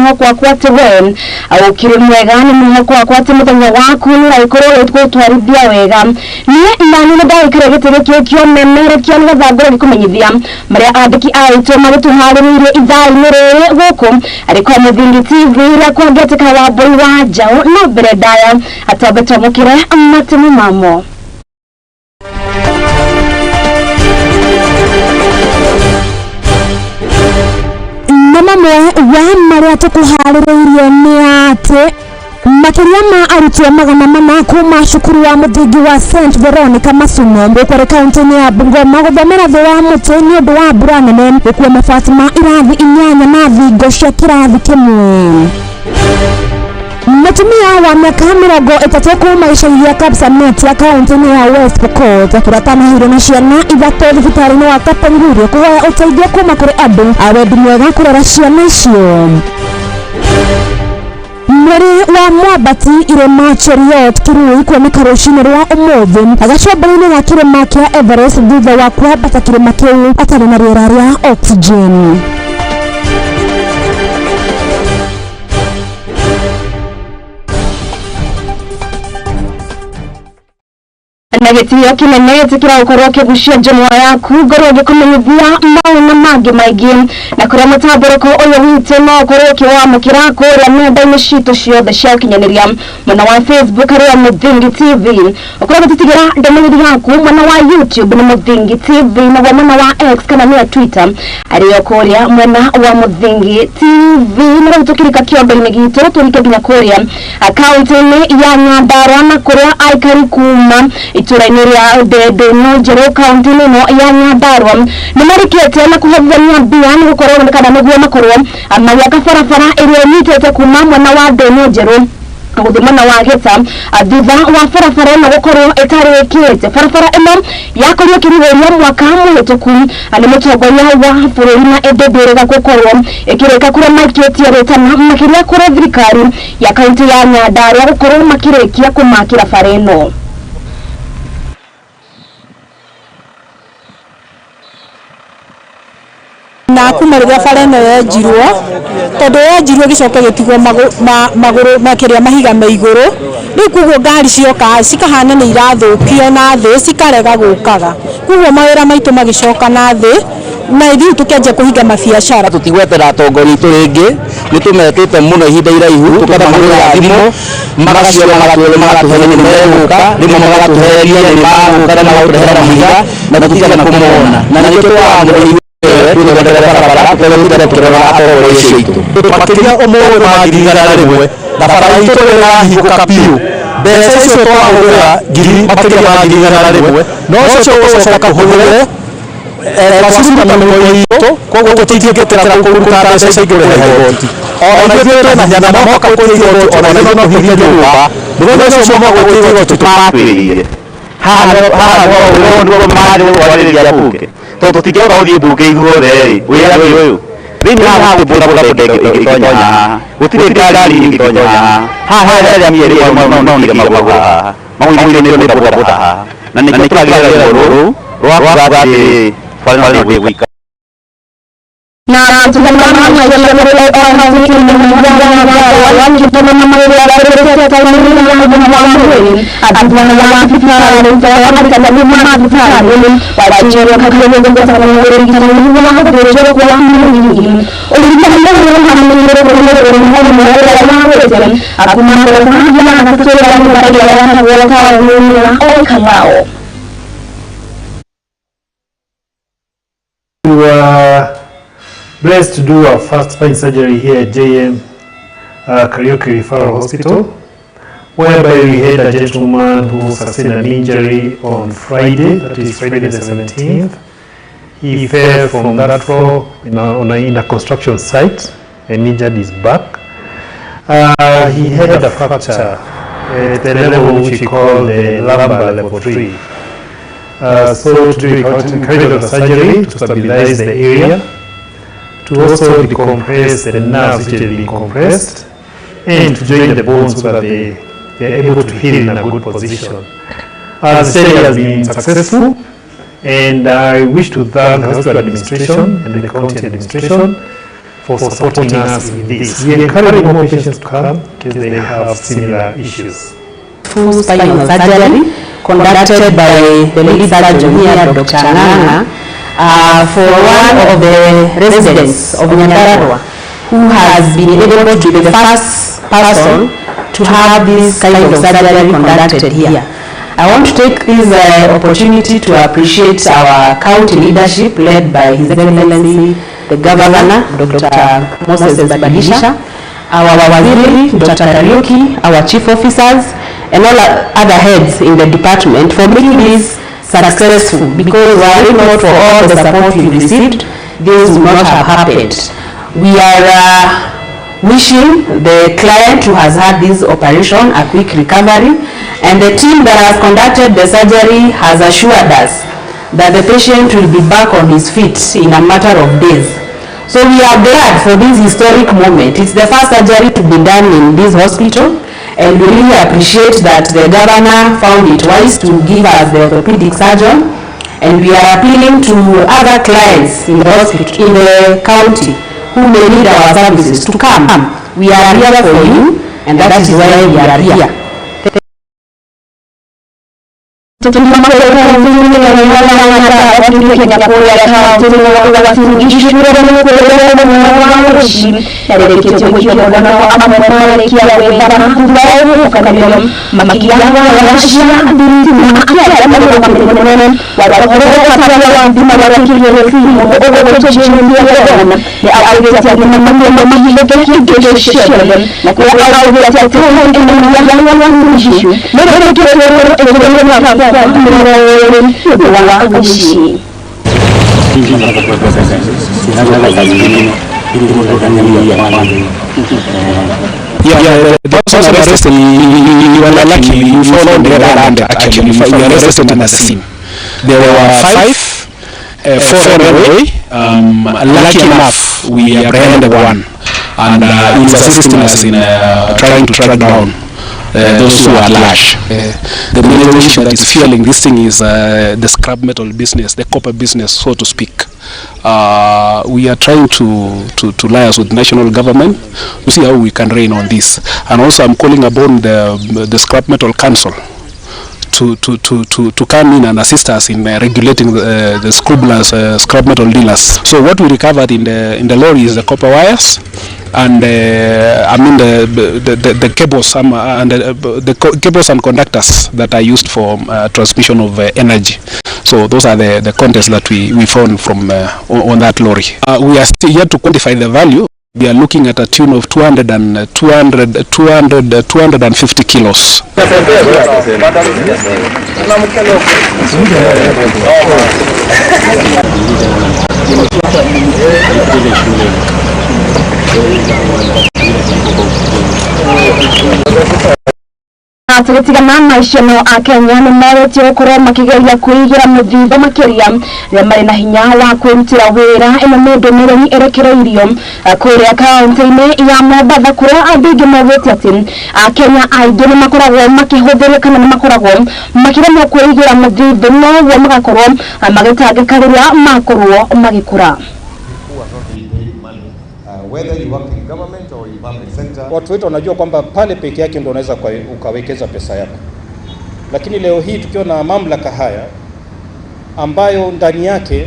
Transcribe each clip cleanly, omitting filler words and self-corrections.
Mwĩhoko wakwa atĩ we ũkĩrĩ mwega, nĩ mwĩhoko wakwa atĩ mũthenya waku nĩ ũragĩkorwo ũgĩtwarithia wega. Niĩ nani nĩ ndagĩikara gĩtĩ gĩkĩ kĩomemerekia nĩgetha ngorwo ngĩkũmenyithia marĩa andĩki aitũ magĩtũharĩrĩirie ithaa-inĩ rĩrĩ gũkũ arĩ kwa Mũthingi TV rĩa ngĩtĩka wa Mbũi wa Njaũ. No mbere ndaya atambe twamũkĩre matemu mamo. Na mamwe wa marĩa tũkũharĩrĩirie nĩ atĩ makĩria ma arutwo 400 kuma cukuru wa mũthingi wa St Veronica Masumo gũkũ kaunti-inĩ ya Bungoma gũthomera thĩ wa mũtĩ nĩ ũndũ wa mbura nene gũkua mabati ma irathi 8 na thingo cia kĩrathi kĩmwe. Mũtumia wa mĩaka 30 kuma gĩcagi gĩa Kapseret kaunti-inĩ ya West Pokot ũratanahĩirwo na ciana 3 thibitarĩ-inĩ wa Kapenguria kũhoya ũteithio kuma kũrĩ andũ a wendi mwega kũrera ciana icio. Mwĩrĩ wa Mwambati irĩma Cheruiyot Kirui kuoneka rũcinĩ rwa ũmũthĩ gacũmbĩrĩ-inĩ ga kĩrĩma kĩa Everest thutha wa kwambata kĩrĩma kĩu atarĩ na rĩera rĩa oxygen. Na gĩtĩo kĩnene ĩtĩkĩra gũkorwo ũkĩgucia njũng'wa yaku ngorwo ngĩkũmenyithia mau na mangĩ maingĩ, na kũrĩa mũtambũrũko ũyũ witũ no ũkorwo ũkĩwamũkĩra kũrĩa nenda-inĩ citũ ciothe cia ũkinyanĩria, mwena wa Facebook harĩa Mũthingi TV, ũkorwo ũgĩtũtigĩra ndũmĩrĩri yaku mwena wa YouTube nĩ Mũthingi TV, naguo mwena wa X kana nĩyo Twitter arĩo kũrĩa mwena wa Mũthingi TV. Na rĩu tũkĩrika kĩondo-inĩ gitũ tũrike nginya kũrĩa kaunti-inĩ ya Nyandarua na kũrĩa aikari kuma itũra-inĩ rĩa Ndũnyũ Njerũ kaunti-inĩ ĩno ya Nyandarua nĩ marĩkĩte na kũhotithania mbia nĩ gũkorwo kana nĩguo makorwo magĩaka barabara ĩrĩa ĩnyitĩte kuma mwena wa Ndũnyũ Njerũ gũthiĩ mwena wa Gĩta thutha wa barabara ĩno gũkorwo ĩtarĩkĩte. Barabara ĩno yakorirwo ĩkĩrugũrio mwaka mũhĩtũku nĩ mũtongoria wa bũrũri na ĩndĩ ndĩrĩga gũkorwo ĩkĩrĩka kũrĩa maikĩtie rĩtana makĩria kũrĩ thirikari ya kaunti ya Nyandarua gũkorwo makĩrĩkia kũmakĩra bara ĩno. Na kuma rĩrĩa bara ĩno yenjirwo, tondũ yenjirwo ĩgĩcoka ĩgĩtigwo magũrũ makĩria mahiga me igũrũ, rĩu koguo ngari cioka cikahana nĩ irathũkio na thĩ cikarega gũkaga, koguo mawĩra maitũ magĩcoka na thĩ na ithuĩ tũkĩanjia kũhinga mabiacara. Tũtigwetera atongoria aitũ rĩngĩ, nĩ tũmetĩte mũno ihinda iraihu, tũkamahũrĩra thimũ magacoka magatũhe nĩ megũka, rĩmwe magatũhereria nĩ magũka na magatũrehera mahiga na tũtigana kũmona, na nĩkĩo tũramũra makĩria ũmũthĩ ma 100,000 na bara itũ ĩrahingũka biũ. Mbeca icio twahũthĩra ngiri makĩria ma 100,000 no cio tũgũcoka tũhũthĩre twaciruta mĩhuko itũ, koguo tũtingĩtĩra kũruta mbeca ingĩ kũrĩha igoti. Ona ithuĩ twĩna hinya na moka kũrĩha igoti, ona ithuĩ no tũhinge nyũmba mũthenya ũcio moka kũrĩha igoti tũmaratwĩrĩire. Haha no marĩ gũtwarĩrĩria bunge tondũ tũtingĩhota gũthiĩ bunge ithuothe rĩ, wĩra nĩ ũyũ thĩinĩ haha boda boda ĩngĩtonya haha, gũtirĩ ngari ĩngĩtonya haha, haha harĩa mĩeri maunire magũrũ haha, maunire nĩ boda boda haha, na nĩkĩo tũragerera ruo rũrũ rwa kuga atĩrĩ bara ĩno nĩ ĩgũikara. Na We were blessed to do our first spine surgery here at JM Kariuki Referral Hospital, whereby we had a gentleman who sustained an injury on Friday, that is Friday the 17th. He fell from that floor in a construction site and injured his back. He had a fracture at the level which we call the lumbar level 3. So today we carried out a surgery to stabilize the area, to also decompress the nerves which had been compressed, and to join the bones so that they are able to heal in a good position. The surgery has been successful, and I wish to thank the hospital administration and the county administration for supporting us in this. We encourage more patients to come because they have similar issues. Full spinal surgery conducted by the lead surgeon here, Dr. Nganga, for one of the residents of Nyandarua who has been able to be the first person to have this kind of surgery conducted here. I want to take this opportunity to appreciate our county leadership led by His Excellency the Governor, Dr. Moses Badilisha, our Waziri, Dr. Kariuki, our chief officers, and all other heads in the department for making this successful, because were it not for all the support we received, this would not have happened. We are wishing the client who has had this operation a quick recovery, and the team that has conducted the surgery has assured us that the patient will be back on his feet in a matter of days. So we are glad for this historic moment. It's the first surgery to be done in this hospital, and we really appreciate that the governor found it wise to give us the orthopedic surgeon, and we are appealing to other clients in the hospital, in the county, who may need our services to come. We are here for you, and that is why we are here. Yeah, the person arrested, you were lucky, you followed the red hand actually, you were arrested in the scene. There were five, four ran away. Lucky enough, we apprehended one, and he's assisting us in trying to track down those who are at large. The major issue that is fueling this thing is the scrap metal business, the copper business, so to speak. We are trying to liaise with national government to see how we can rein on this. And also I'm calling upon the scrap metal council to come in and assist us in regulating the scribblers, scrap metal dealers. So what we recovered in the lorry is the copper wires and I mean the cables and the cables and conductors that are used for transmission of energy. So those are the contents that we found from on that lorry. We are still yet to quantify the value. We are looking at a tune of 250 kilos. Tũgĩtigana na icio no akenya nĩ merĩtio gũkorwo makĩgeria kwĩigĩra mũthithũ makĩria rĩrĩa marĩ na hinya wa kwĩrutĩra wĩra. Ĩno nĩ ndũmĩrĩri ĩrekereirio kũrĩa kaũntĩ-inĩ ya Mombatha kũrĩa andũ aingĩ maugĩte atĩ akenya aingĩ nĩ makoragwo makĩhũthĩria kana nĩ makoragwo makĩremwo kwĩigĩra mũthithũ noguo magakorwo magĩtangĩka rĩrĩa makorwo magĩkũra. Watu wetu wanajua kwamba pale peke yake ndio unaweza ukawekeza pesa yako. Lakini leo hii tukiwa na mamlaka haya ambayo ndani yake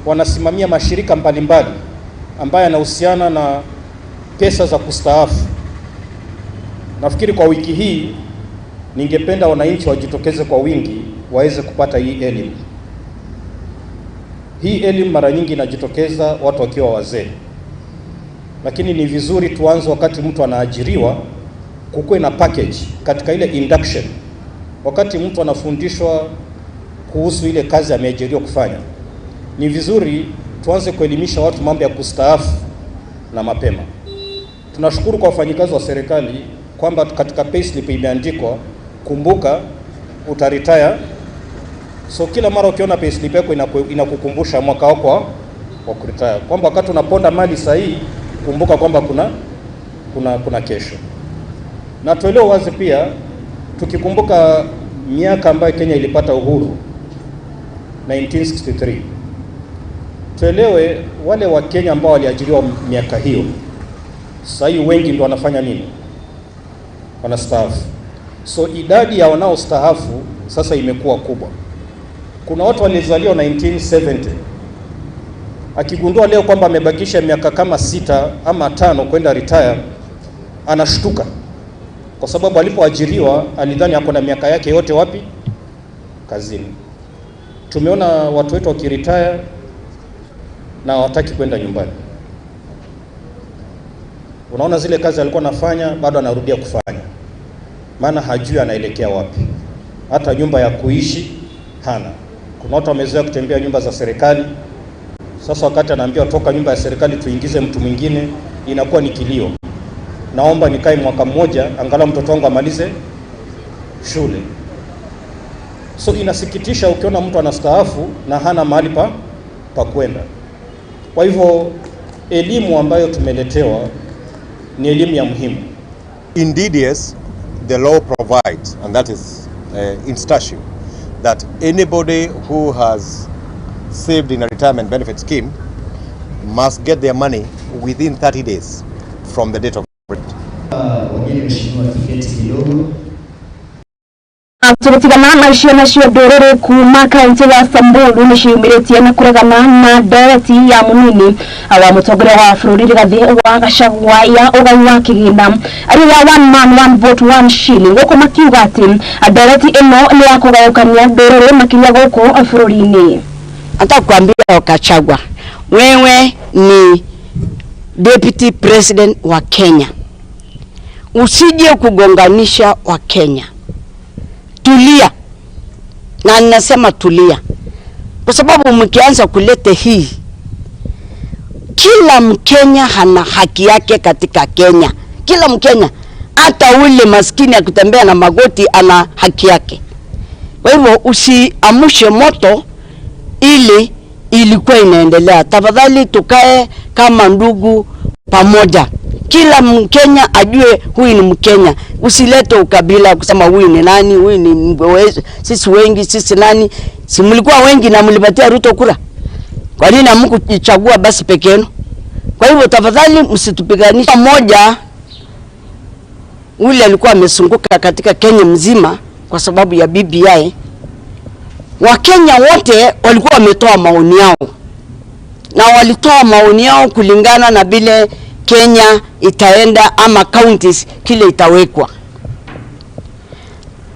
wanasimamia mashirika mbalimbali ambayo yanahusiana na pesa za kustaafu. Nafikiri kwa wiki hii ningependa wananchi wajitokeze kwa wingi waweze kupata hii elimu. Hii elimu mara nyingi inajitokeza watu wakiwa wazee. Lakini ni vizuri tuanze wakati mtu anaajiriwa, kukuwe na package katika ile induction. Wakati mtu anafundishwa kuhusu ile kazi ameajiriwa kufanya, ni vizuri tuanze kuelimisha watu mambo ya kustaafu na mapema. Tunashukuru kwa wafanyikazi wa serikali kwamba katika payslip imeandikwa kumbuka utaretire. So kila mara ukiona payslip yako inakukumbusha mwaka wako wa kuretire, kwamba wakati unaponda mali sahihi kumbuka kwamba kuna kesho. Na tuelewe wazi pia, tukikumbuka miaka ambayo Kenya ilipata uhuru 1963, Tuelewe wale wa Kenya ambao waliajiriwa miaka hiyo, sasa hivi wengi ndio wanafanya nini? Wanastaafu. So idadi ya wanaostaafu sasa imekuwa kubwa. Kuna watu walizaliwa 1970, akigundua leo kwamba amebakisha miaka kama 6 ama 5 kwenda retire, anashtuka, kwa sababu alipoajiriwa alidhani ako na miaka yake yote wapi? Kazini. Tumeona watu wetu wakiretire na hawataki kwenda nyumbani. Unaona zile kazi alikuwa anafanya bado anarudia kufanya, maana hajui anaelekea wapi, hata nyumba ya kuishi hana. Kuna watu wamezoea kutembea nyumba za serikali. Sasa wakati anaambiwa toka nyumba ya serikali tuingize mtu mwingine, inakuwa ni kilio. Naomba nikae mwaka mmoja angalau mtoto wangu amalize shule. So inasikitisha ukiona mtu anastaafu na hana mahali pa kwenda. Kwa hivyo elimu ambayo tumeletewa ni elimu ya muhimu. Indeed, yes, the law provides, and that is in statute, that anybody who has saved in a retirement benefit scheme must get their money within 30 days from the date of retirement. Wageni mheshimiwa, tiketi kidogo. Tũgĩtigana na icio nacio ndũrĩrĩ kuma kaunti ya Samburu nĩciumĩrĩtie na kũregana na ndereti ya mũnini wa mũtongoria wa bũrũri Rigathĩ wa Gachagua ya ũgai wa kĩgĩna arĩ ya one man, one vote, one shilling, gũkũ makiuga atĩ ndereti ĩno nĩ ya kũgayũkania ndũrĩrĩ makĩria gũkũ bũrũri-inĩ. Nataka kuambia Gachagua, wewe ni deputy president wa Kenya, usije kugonganisha wa Kenya. Tulia, na ninasema tulia, kwa sababu mkianza kuleta hii, kila Mkenya hana haki yake katika Kenya. Kila Mkenya, hata ule maskini akitembea na magoti ana haki yake. Kwa hivyo usiamushe moto ili ilikuwa inaendelea. Tafadhali tukae kama ndugu pamoja, kila Mkenya ajue huyu ni Mkenya. Usilete ukabila kusema huyu ni nani, huyu ni sisi wengi, sisi nani. Si mlikuwa wengi na mlipatia Ruto kura? Kwa nini hamkuchagua basi peke yenu? Kwa hivyo tafadhali msitupiganishe. Moja ule alikuwa amezunguka katika Kenya mzima kwa sababu ya BBI. Wakenya wote walikuwa wametoa maoni yao, na walitoa maoni yao kulingana na vile Kenya itaenda ama counties kile itawekwa.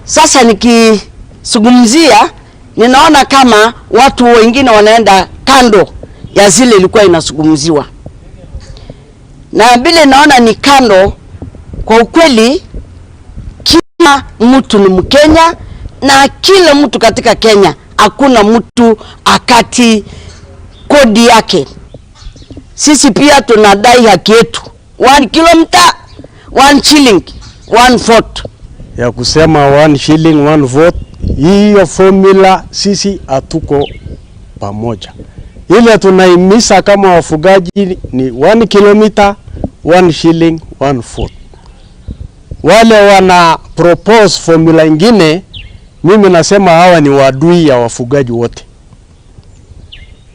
Sasa nikizungumzia, ninaona kama watu wengine wanaenda kando ya zile ilikuwa inazungumziwa, na vile naona ni kando. Kwa ukweli, kila mtu ni Mkenya na kila mtu katika Kenya, hakuna mtu akati kodi yake. Sisi pia tunadai haki yetu, 1 kilometer, 1 shilling, 1 vote. Ya kusema 1 shilling, 1 vote, hiyo formula sisi hatuko pamoja. Ile tunaimiza kama wafugaji ni 1 kilometer, 1 shilling, 1 vote. Wale wana propose formula ingine, mimi nasema hawa ni wadui ya wafugaji wote.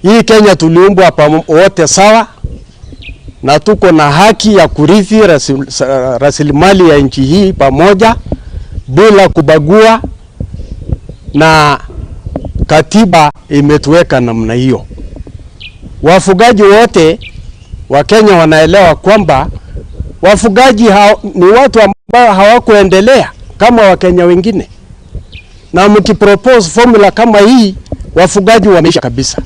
Hii Kenya tuliumbwa wote sawa na tuko na haki ya kurithi rasilimali ya nchi hii pamoja bila kubagua, na katiba imetuweka namna hiyo. Wafugaji wote wa Kenya wanaelewa kwamba wafugaji hao ni watu ambao hawakuendelea kama Wakenya wengine, na mkipropose formula kama hii, wafugaji wameisha kabisa.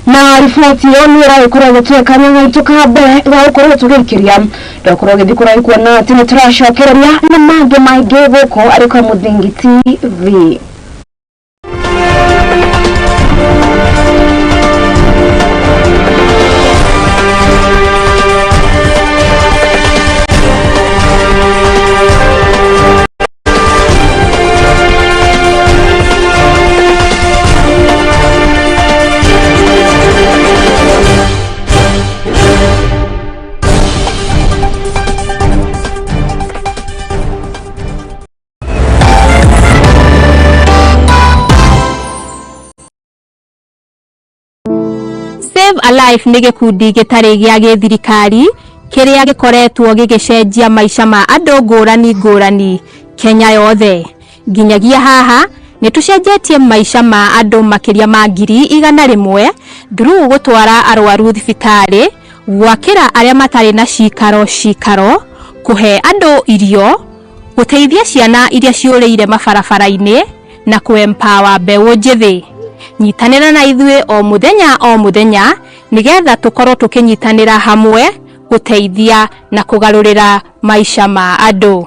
Na riboti ĩyo nĩ ĩragĩkorwo ĩgĩtweka kanya gaitũ ka mbere ga gũkorwo tũgĩikĩria ndakorwo gĩthiĩ kũraihu kuona atĩ nĩ tũracokereria na mangĩ maingĩ gũkũ arĩ kwa Mũthingi TV. Life nĩ gĩkundi gĩtarĩ gĩa gĩthirikari kĩrĩa gĩkoretwo gĩgĩcenjia maica ma andũ ngũrani ngũrani Kenya yothe. Nginyagia haha nĩ tũcenjetie maica ma andũ makĩria ma 100,000 through gũtwara arwaru thibitarĩ, gwakĩra arĩa matarĩ na cikaro cikaro, kũhe andũ irio, gũteithia ciana iria ciũrĩire mabarabara-inĩ na kũ-empower mbeũ njĩthĩ. Nyitanĩra na ithuĩ o mũthenya o mũthenya nĩgetha tũkorwo tũkĩnyitanĩra hamwe gũteithia na kũgarũrĩra maica ma andũ.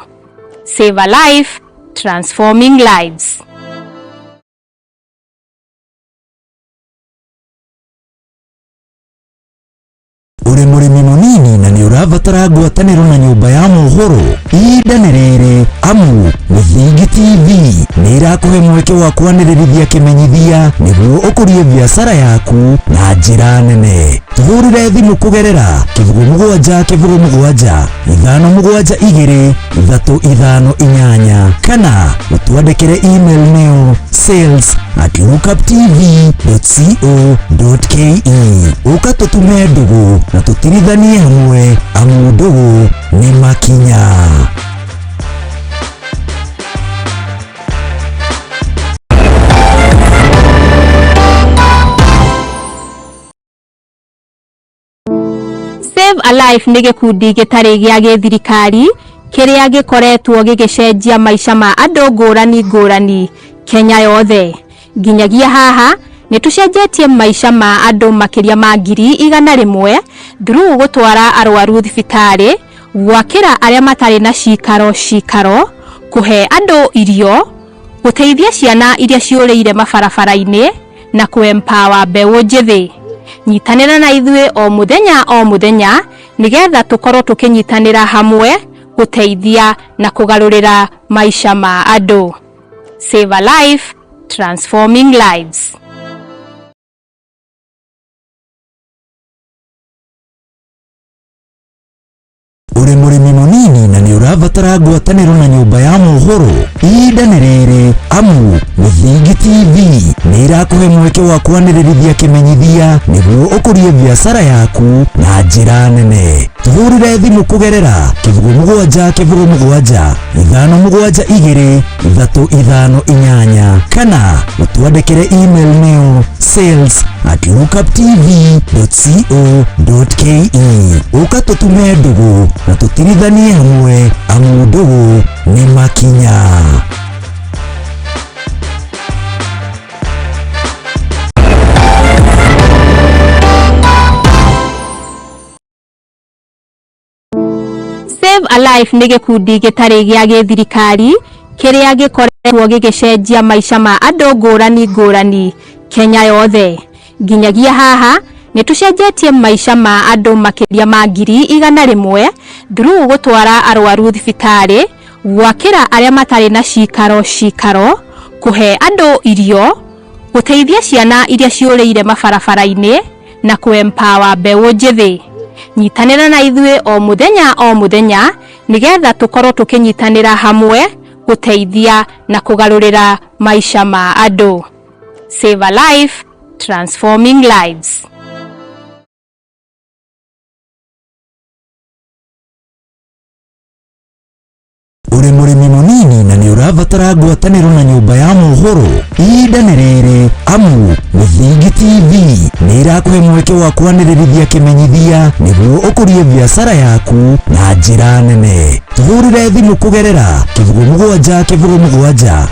Save a life, transforming lives. Ũrĩ mũrĩmi mũnini na nĩ ũrabatara ngwatanĩro na nyũmba ya mohoro, ihinda nĩ rĩrĩ, amu Mũthingi TV nĩ ĩrakũhe mweke wa kwanĩrĩrithia kĩmenyithia nĩguo ũkũrie biacara yaku na njĩra nene. Tũhũrĩre thimũ kũgerera 07 07 5 7 2 3 5 8 kana ũtwandĩkĩre email nĩyo sales@lookuptv.co.ke. Ũka tũtume ndũgũ na tũtirithanie hamwe, amu ndũgũ nĩ makinya. Save a Life nĩ gĩkundi gĩtarĩ gĩa gĩthirikari kĩrĩa gĩkoretwo gĩgĩcenjia maica ma andũ ngũrani ngũrani Kenya yothe. Nginyagia haha nĩ tũcenjetie maica ma andũ makĩria ma 100,000 through gũtwara arwaru thibitarĩ, gwakĩra arĩa matarĩ na cikaro cikaro, kũhe andũ irio, gũteithia ciana iria ciũrĩire mabarabara-inĩ na kũ-empower mbeũ njĩthĩ. Nyitanĩra na ithuĩ o mũthenya o mũthenya nĩgetha tũkorwo tũkĩnyitanĩra hamwe gũteithia na kũgarũrĩra maica ma andũ. Save a life, transforming lives. Ũrĩ mũrĩmi mũnini na nĩ ũrabatara ngwatanĩro na nyũmba ya mohoro, ihinda nĩ rĩrĩ, amu Mũthingi TV nĩ ĩrakũhe mweke wa kwanĩrĩrithia kĩmenyithia nĩguo ũkũrie biacara yaku na njĩra nene. Tũhũrĩre thimũ kũgerera 07 07 5 7 2 3 5 8 kana ũtwandĩkĩre email nĩyo sales@lookuptv.co.ke. Ũka tũtume ndũgũ na tũtirithanie hamwe, amu ndũgũ nĩ makinya. Save a Life nĩ gĩkundi gĩtarĩ gĩa gĩthirikari kĩrĩa gĩkoretwo gĩgĩcenjia maica ma andũ ngũrani ngũrani Kenya yothe. Nginyagia haha nĩ tũcenjetie maica ma andũ makĩria ma 100,000 through gũtwara arwaru thibitarĩ, gwakĩra arĩa matarĩ na cikaro cikaro, kũhe andũ irio, gũteithia ciana iria ciũrĩire mabarabara-inĩ na kũ-empower mbeũ njĩthĩ. Nyitanĩra na ithuĩ o mũthenya o mũthenya nĩgetha tũkorwo tũkĩnyitanĩra hamwe gũteithia na kũgarũrĩra maica ma andũ. Save a life, transforming lives. Ũrĩ mũrĩmi mũnini na nĩ ũrabatara ngwatanĩro na nyũmba ya mohoro, ihinda nĩ rĩrĩ, amu Mũthingi TV nĩ ĩrakũhe mweke wa kwanĩrĩrithia kĩmenyithia nĩguo ũkũrie biacara yaku na njĩra nene. Tũhũrĩre thimũ kũgerera 07 07 5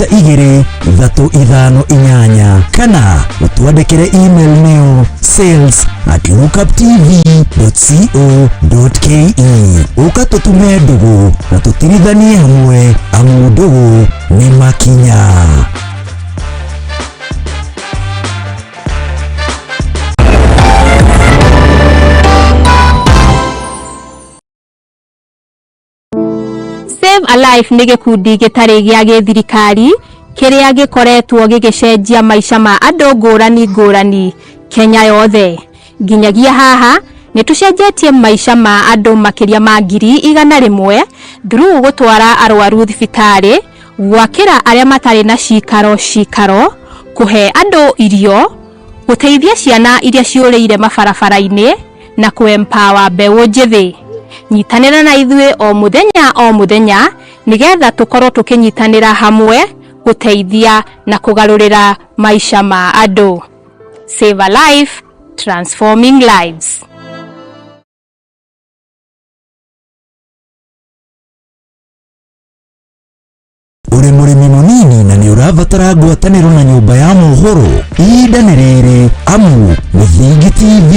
7 2 3 5 8 kana ũtwandĩkĩre email nĩyo sales@lookuptv.co.ke. Ũka tũtume ndũgũ na tũtirithanie hamwe, amu ndũgũ nĩ makinya. Save a Life nĩ gĩkundi gĩtarĩ gĩa gĩthirikari kĩrĩa gĩkoretwo gĩgĩcenjia maica ma andũ ngũrani ngũrani Kenya yothe. Nginyagia haha nĩ tũcenjetie maica ma andũ makĩria ma 100,000 through gũtwara arwaru thibitarĩ, gwakĩra arĩa matarĩ na cikaro cikaro, kũhe andũ irio, Gũteithia ciana iria ciũrĩire mabarabara-inĩ na kũ-empower mbeũ njĩthĩ. Nyitanĩra na ithuĩ o mũthenya o mũthenya nĩgetha tũkorwo tũkĩnyitanĩra hamwe gũteithia na kũgarũrĩra maica ma andũ. Save a life, transforming lives. Ũrĩ mũrĩmi mũnini na nĩ ũrabatara ngwatanĩro na nyũmba ya mohoro, ihinda nĩ rĩrĩ, amu Mũthingi TV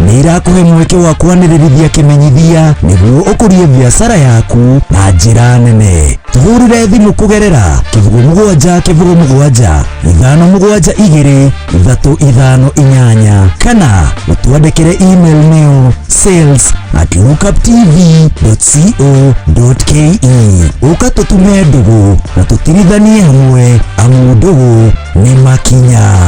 nĩ ĩrakũhe mweke wa kwanĩrĩrithia kĩmenyithia nĩguo ũkũrie biacara yaku na njĩra nene. Tũhũrĩre thimũ kũgerera 07 07 5 7 2 3 5 8 kana ũtwandĩkĩre email nĩyo sales@lookuptv.co.ke. Ũka tũtume ndũgũ na tũtirithanie hamwe, amu ndũgũ nĩ makinya.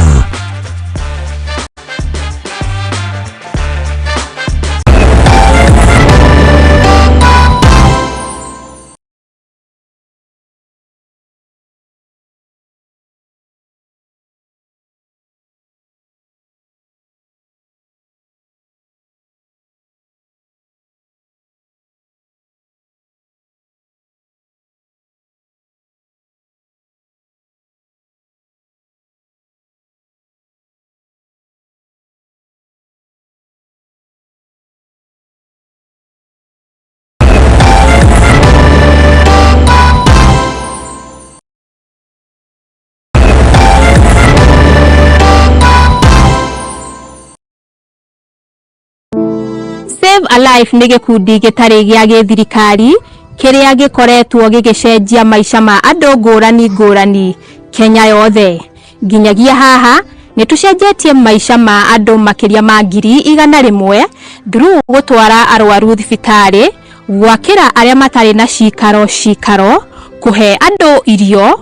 Save a Life nĩ gĩkundi gĩtarĩ gĩa gĩthirikari kĩrĩa gĩkoretwo gĩgĩcenjia maica ma andũ ngũrani ngũrani Kenya yothe. Nginyagia haha nĩ tũcenjetie maica ma andũ makĩria ma 100,000 through gũtwara arwaru thibitarĩ, gwakĩra arĩa matarĩ na cikaro cikaro, kũhe andũ irio,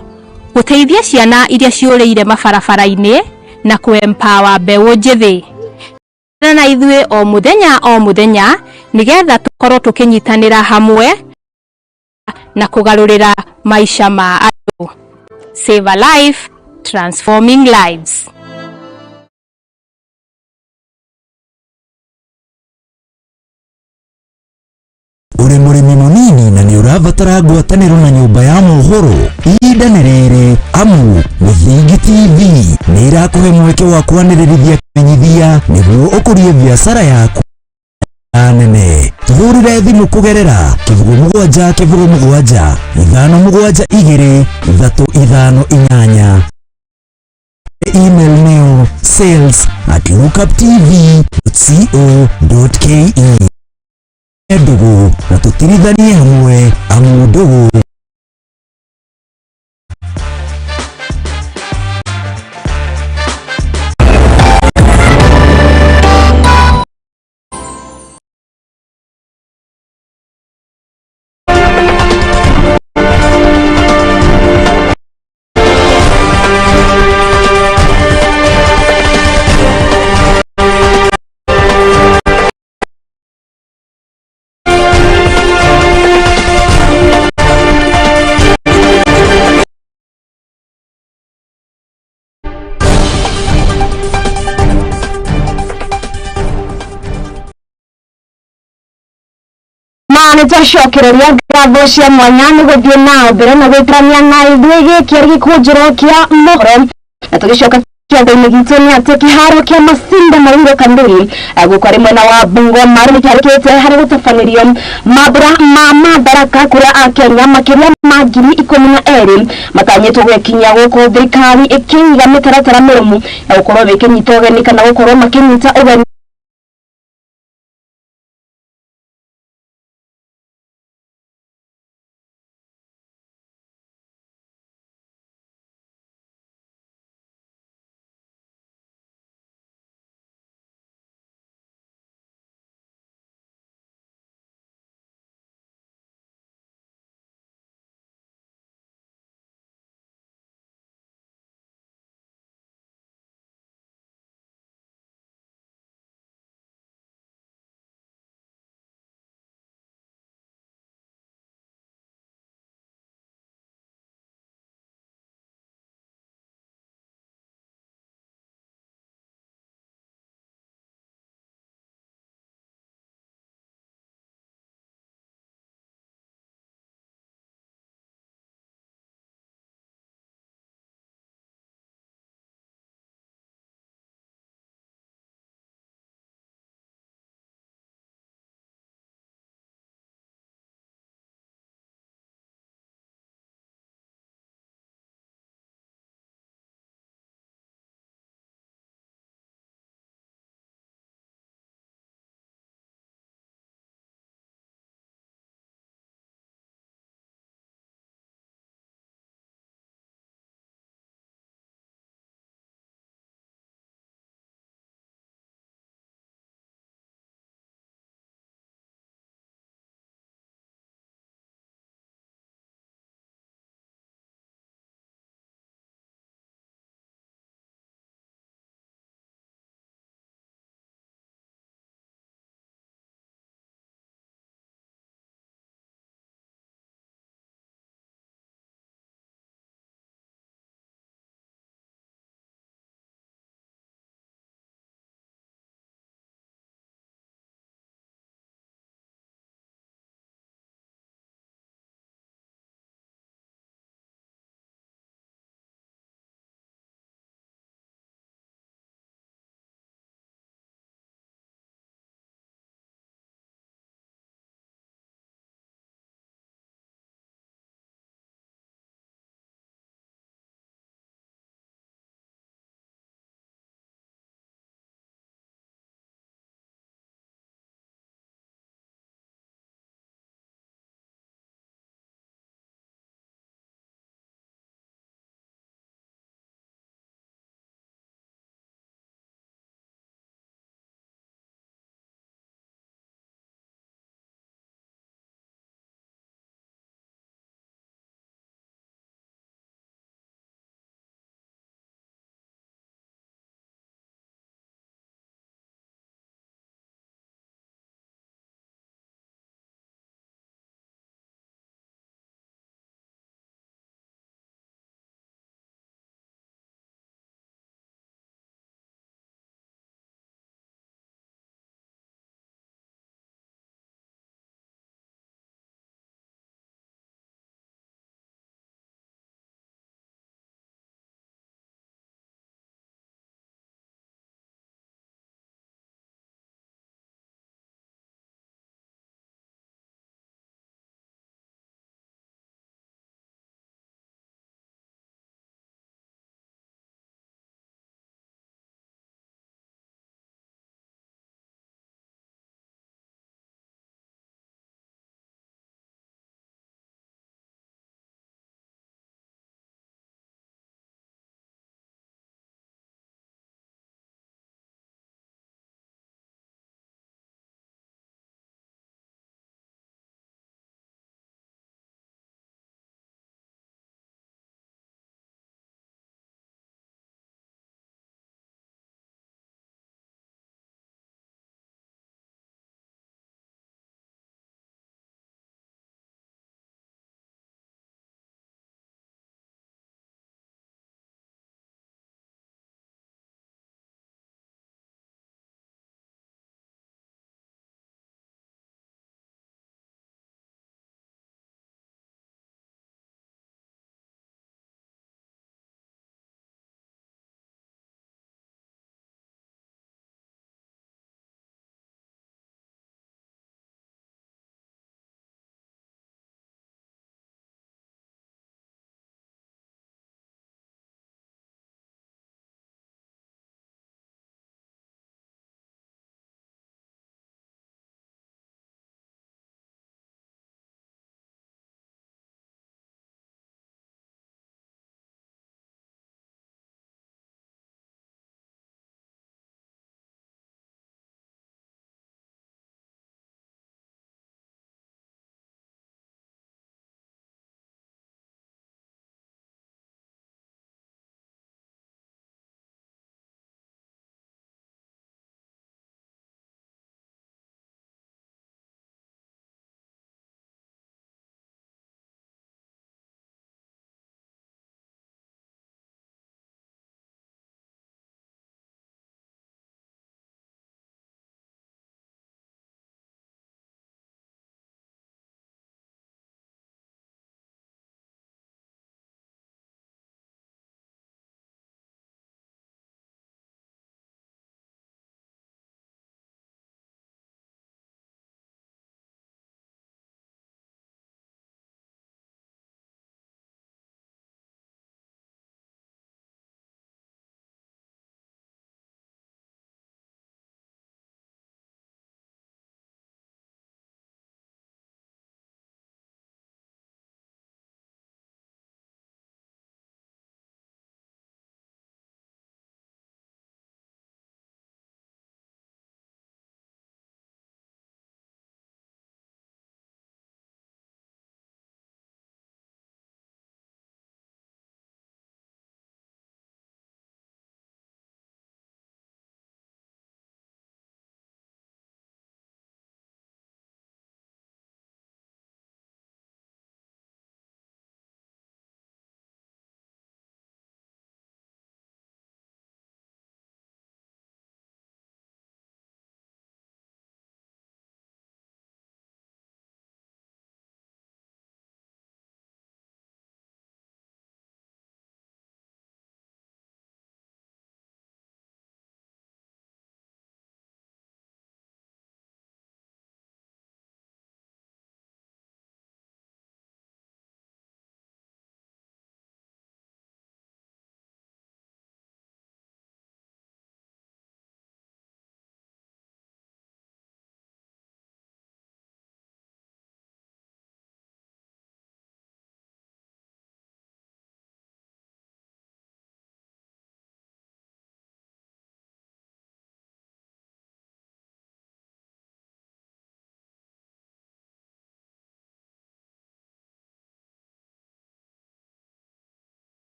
gũteithia ciana iria ciũrĩire mabarabara-inĩ na kũ-empower mbeũ njĩthĩ. Na ithuĩ o mũthenya o mũthenya nĩgetha tũkorwo tũkĩnyitanĩra hamwe na kũgarũrĩra maica ma andũ. Save a life, transforming lives. Ũrĩ mũrĩmi mũnini na nĩ ũrabatara ngwatanĩro na nyũmba ya mohoro, ihinda nĩ rĩrĩ, amu Mũthingi TV nĩ ĩrakũhe mweke wa kwanĩrĩrithia kĩmenyithia nĩguo ũkũrie biacara yaku nene. Tũhũrĩre thimũ kũgerera 07 07 5 7 2 3 5 8. Email nĩyo sales@lookuptv.co.ke. Ndũgũ na tũtirithanie hamwe, amu ndũgũ. Na nĩ twacokereria ngatho cia mwanya nĩ gũthiĩ na mbere na gũikarania na ithuĩ. Gĩkĩ arĩ gĩkũnjĩro kĩa mohoro, na tũgĩcoka kĩongo-inĩ gitũ nĩ atĩ kĩharo kĩa Masinda Maringo Kanduri gũkũ arĩ mwena wa Bungoma nĩ kĩarĩkĩte harĩ gũtabanĩrio mambura ma Madaraka, kũrĩa akenya makĩria ma 12,000 matanyĩtwo gwĩkinyia gũkũ, thirikari ĩkĩiga mĩtaratara mĩrũmu ya gũkorwo ĩkĩnyita ũgeni kana gũkorwo makĩnyita ũgeni.